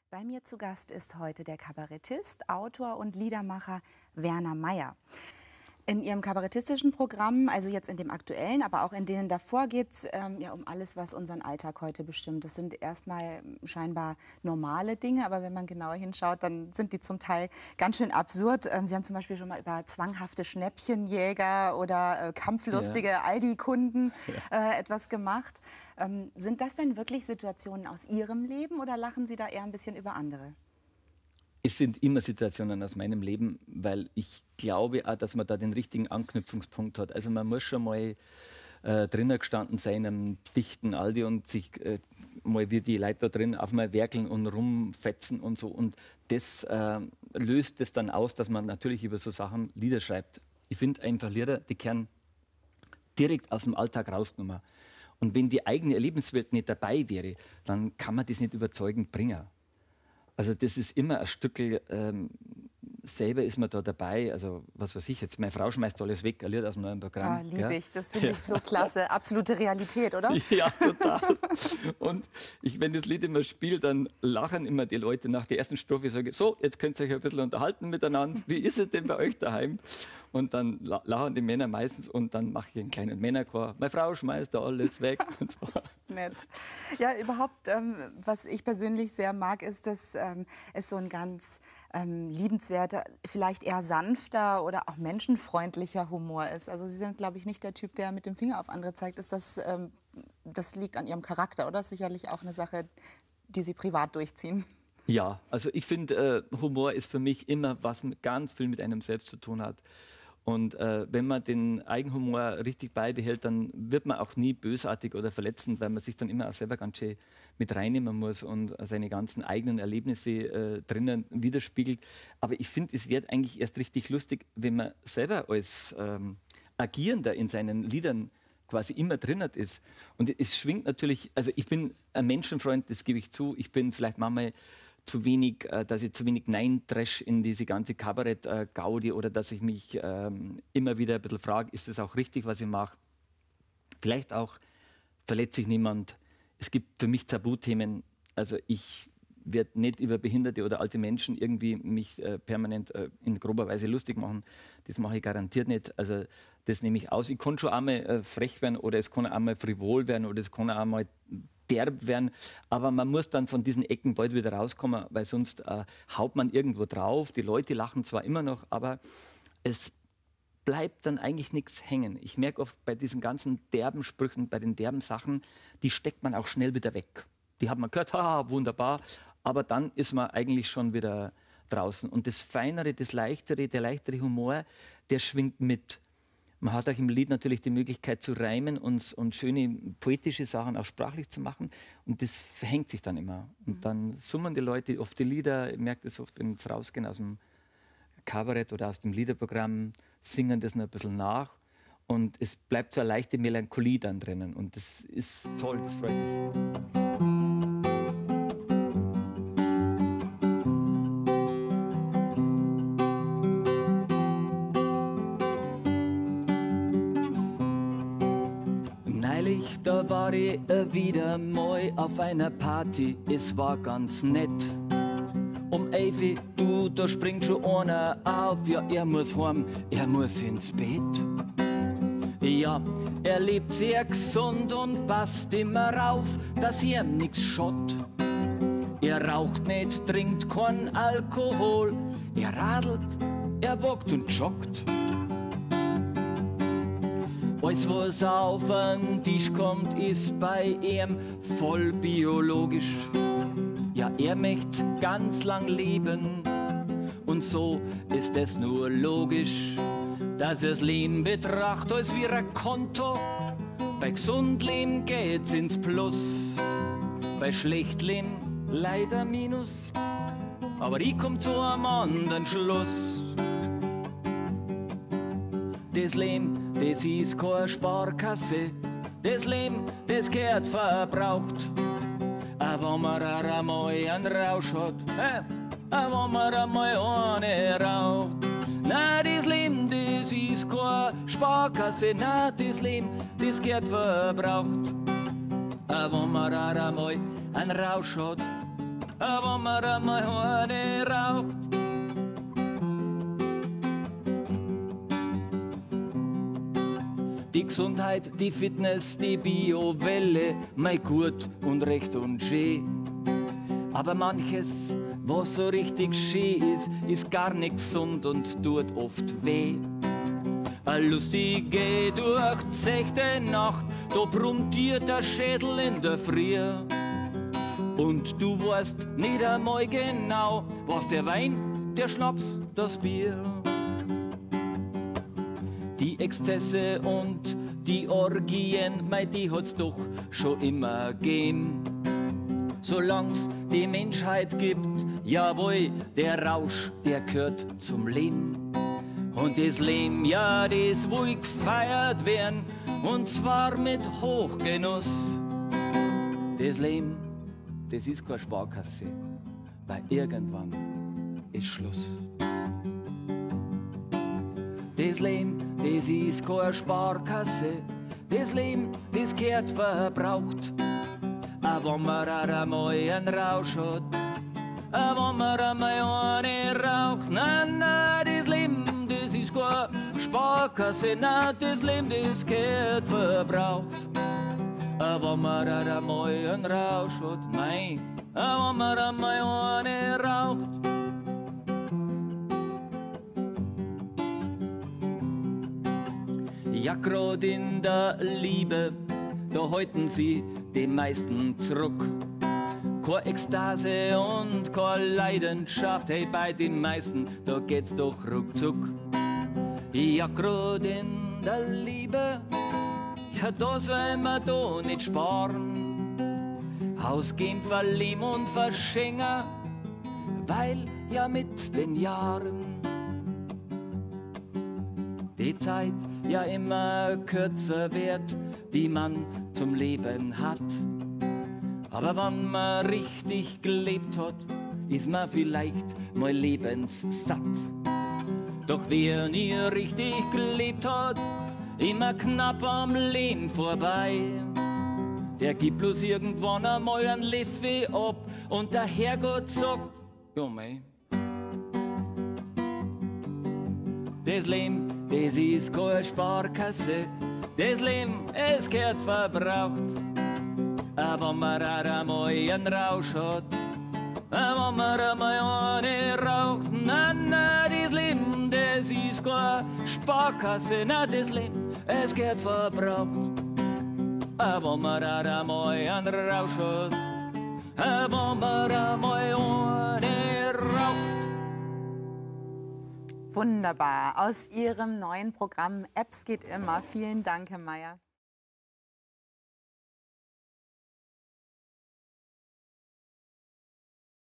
Bei mir zu Gast ist heute der Kabarettist, Autor und Liedermacher Werner Meyer. In Ihrem kabarettistischen Programm, also jetzt in dem aktuellen, aber auch in denen davor, geht es ja um alles, was unseren Alltag heute bestimmt. Das sind erstmal scheinbar normale Dinge, aber wenn man genauer hinschaut, dann sind die zum Teil ganz schön absurd. Sie haben zum Beispiel schon mal über zwanghafte Schnäppchenjäger oder kampflustige Aldi-Kunden etwas gemacht. Sind das denn wirklich Situationen aus Ihrem Leben oder lachen Sie da eher ein bisschen über andere? Es sind immer Situationen aus meinem Leben, weil ich glaube auch, dass man da den richtigen Anknüpfungspunkt hat. Also man muss schon mal drinnen gestanden sein am dichten Aldi und sich mal wie die Leute da drin auf mal werkeln und rumfetzen und so. Und das löst es dann aus, dass man natürlich über so Sachen Lieder schreibt. Ich finde einfach Lieder, die kehren direkt aus dem Alltag rausgenommen. Und wenn die eigene Erlebniswelt nicht dabei wäre, dann kann man das nicht überzeugend bringen. Also das ist immer ein Stückel, selber ist man da dabei, also was weiß ich jetzt, meine Frau schmeißt alles weg, ein Lied aus dem neuen Programm. Ah, liebe ich, das finde ich so klasse, absolute Realität, oder? Ja, total. Und wenn das Lied immer spiele, dann lachen immer die Leute nach der ersten Strophe, sage ich, so, jetzt könnt ihr euch ein bisschen unterhalten miteinander, wie ist es denn bei euch daheim? Und dann lachen die Männer meistens und dann mache ich einen kleinen Männerchor, meine Frau schmeißt da alles weg. Und so. Das ist nett. Ja, überhaupt, was ich persönlich sehr mag, ist, dass es so ein ganz liebenswerter, vielleicht eher sanfter oder auch menschenfreundlicher Humor ist. Also Sie sind, glaube ich, nicht der Typ, der mit dem Finger auf andere zeigt. Ist das, das liegt an Ihrem Charakter, oder? Sicherlich auch eine Sache, die Sie privat durchziehen. Ja, also ich finde, Humor ist für mich immer, was ganz viel mit einem selbst zu tun hat. Und wenn man den Eigenhumor richtig beibehält, dann wird man auch nie bösartig oder verletzend, weil man sich dann immer auch selber ganz schön mit reinnehmen muss und seine ganzen eigenen Erlebnisse drinnen widerspiegelt. Aber ich finde, es wird eigentlich erst richtig lustig, wenn man selber als Agierender in seinen Liedern quasi immer drinnen ist. Und es schwingt natürlich, also ich bin ein Menschenfreund, das gebe ich zu, ich bin vielleicht manchmal zu wenig, dass ich zu wenig Nein-Trash in diese ganze Kabarett-Gaudi oder dass ich mich immer wieder ein bisschen frage, ist das auch richtig, was ich mache? Vielleicht auch verletze ich niemand. Es gibt für mich Tabuthemen. Also ich werde nicht über behinderte oder alte Menschen irgendwie mich permanent in grober Weise lustig machen. Das mache ich garantiert nicht. Also das nehme ich aus. Ich kann schon einmal frech werden oder es kann auch einmal frivol werden oder es kann auch einmal derb werden, aber man muss dann von diesen Ecken bald wieder rauskommen, weil sonst haut man irgendwo drauf. Die Leute lachen zwar immer noch, aber es bleibt dann eigentlich nichts hängen. Ich merke oft bei diesen ganzen derben Sprüchen, bei den derben Sachen, die steckt man auch schnell wieder weg. Die hat man gehört, haha, wunderbar, aber dann ist man eigentlich schon wieder draußen. Und das Feinere, das Leichtere, der leichtere Humor, der schwingt mit. Man hat auch im Lied natürlich die Möglichkeit zu reimen und schöne poetische Sachen auch sprachlich zu machen. Und das verhängt sich dann immer. Und dann summen die Leute oft die Lieder. Ich merke das oft, wenn sie rausgehen aus dem Kabarett oder aus dem Liederprogramm, singen das noch ein bisschen nach. Und es bleibt so eine leichte Melancholie dann drinnen. Und das ist toll, das freut mich. Da war ich wieder mal auf einer Party, es war ganz nett. Um 11, du, da springt schon einer auf, ja, er muss heim, er muss ins Bett. Ja, er lebt sehr gesund und passt immer auf, dass ihm nix schott. Er raucht nicht, trinkt kein Alkohol, er radelt, er walkt und joggt. Alles, was auf den Tisch kommt, ist bei ihm voll biologisch. Ja, er möchte ganz lang leben und so ist es nur logisch, dass er's Leben betrachtet als wie ein Konto. Bei gesund Leben geht's ins Plus, bei schlecht Leben leider Minus. Aber ich komm zu einem anderen Schluss. Das Leben, das ist keine Sparkasse, das Leben, das gehört verbraucht. Auch wenn man einmal einen Rausch hat, auch wenn man einmal eine raucht. Nein, das Leben, das ist keine Sparkasse, nein, das Leben, das gehört verbraucht. Auch wenn man einmal einen Rausch hat, wenn man einmal eine raucht. Die Gesundheit, die Fitness, die Biowelle, mei gut und recht und schön. Aber manches, was so richtig schön ist, ist gar nicht gesund und tut oft weh. Eine lustige, durchzechte Nacht, da brummt dir der Schädel in der Früh. Und du weißt nicht einmal genau, was der Wein, der Schnaps, das Bier. Die Exzesse und die Orgien, mei, die hat's doch schon immer gegeben. Solang's die Menschheit gibt, jawohl, der Rausch, der gehört zum Leben. Und das Leben, ja, das will gefeiert werden, und zwar mit Hochgenuss. Das Leben, das ist keine Sparkasse, weil irgendwann ist Schluss. Das Leben, das ist keine Sparkasse, das Leben, das gehört verbraucht. Auch wenn man auch einmal einen Rausch hat, auch wenn man einmal eine raucht. Nein, nein, das Leben, das ist keine Sparkasse, nein, das Leben, das gehört verbraucht. Auch wenn man auch einmal einen Rausch hat, nein, auch wenn man einmal eine raucht. Ja, grad in der Liebe, da halten sie die meisten zurück. Keine Ekstase und keine Leidenschaft, hey, bei den meisten, da geht's doch ruckzuck. Ja, grad in der Liebe, ja, da soll man da nicht sparen. Ausgeben, verlieben und verschenken, weil ja mit den Jahren die Zeit ja immer kürzer wird, die man zum Leben hat. Aber wenn man richtig gelebt hat, ist man vielleicht mal lebenssatt. Doch wer nie richtig gelebt hat, immer knapp am Leben vorbei, der gibt bloß irgendwann einmal einen Löffel ab und der Herrgott sagt, ja mei. Das Leben, das ist keine Sparkasse, das Leben, es gehört verbraucht. Auch wenn man auch einmal einen Rausch hat, auch wenn man einmal eine raucht. Nein, nein, das Leben, das ist keine Sparkasse, nein, das Leben, es gehört verbraucht. Auch wenn man auch einmal einen Rausch hat, auch wenn man einmal eine raucht. Wunderbar. Aus Ihrem neuen Programm Apps geht immer. Vielen Dank, Herr Mayer.